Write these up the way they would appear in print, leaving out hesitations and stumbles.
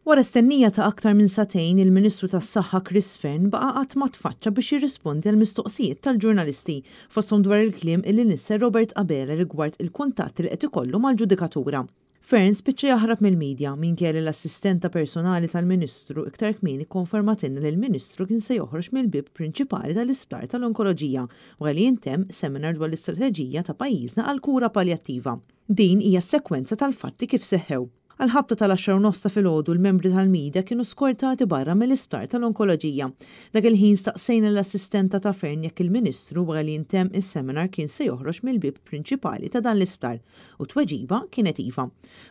Wara stennija ta' aktar minn sagħtejn, il-Ministru tas-Saħħa Chris Fearne baqa' qatt ma tfaċċa biex jirrispondi għall-mistoqsijiet tal-ġurnalisti, fosthom dwar il-kliem illi nisser Robert Abela rigward il-kuntatti li qed ikollu mal-ġudikatura. Fearne spiċċa jaħrab mill-media minkejja li l-assistenta personali tal-Ministru iktar kmieni kkonfermatilna li l-Ministru kien se joħroġ mill-bieb prinċipali tal-Isptar tal-Onkoloġija wara li jintemm seminar dwar l-istrateġija ta' pajjiżna għall-kura paljattiva. Din hija s-sekwenza tal-fatti kif seħħew. Għall-ħabta tal-għaxra u nofs ta' filgħodu l-membri tal-media kienu skortati barra mill-Isptar tal-Onkoloġija. Dak il-ħin staqsejna lill-assistenta ta' Fearne jekk il-Ministru wara li jintemm is-seminar kien se joħroġ mill-bieb prinċipali ta' dan l-isptar u t-tweġiba kienet iva.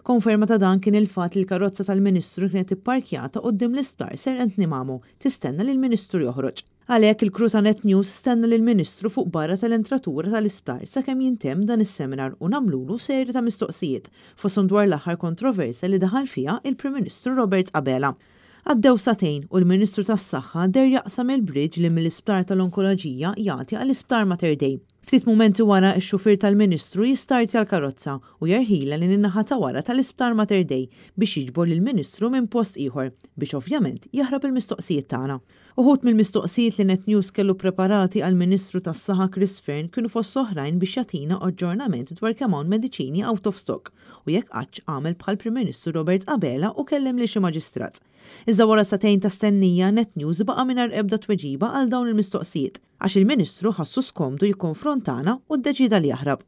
Konferma ta' dan kien il-fatt li l-karozza tal-Ministru kienet ipparkjata quddiem l-Isptar Sir Anthony Mamo tistenna li l-Ministru joħroġ. Għalhekk il-crew ta' Net News stenna lill-Ministru fuq barra tal-entratura tal-isptar sakemm jintemm dan is-seminar u nagħmlulu serje ta' mistoqsijiet, fosthom dwar l-aħħar kontroversja li daħal fiha il-Prim Ministru Robert Abela. Għaddew sagħtejn u l-Ministru tas-Saħħa deher jaqsam il-bridge li mill-Isptar tal-Onkoloġija jagħti għall-Isptar Mater Dei. Ftit mumenti wara x-xufier tal-Ministru jistartja l-karozza u jerħilha lejn in-naħa ta' wara tal-Isptar Mater Dei biex jiġbor lill-Ministru minn post ieħor biex ovvjament jaħrab il-mistoqsijiet tagħna. Uħud mill-mistoqsijiet li Net News kellu preparati għall-Ministru tas-Saħħa Chris Fearne kienu fost oħrajn biex jagħtina aġġornament dwar kemm hawn mediċini out of stock u jekk qattx għamel bħall-Prim Ministru Robert Abela u kellem lil xi maġistrat. Iżda wara sagħtejn ta' stennija Net News baqa' mingħajr ebda tweġiba għal dawn il-mistoqsijiet għax il-Ministru ħassu skomdu jikkonfrontana u ddeċieda li jaħrab.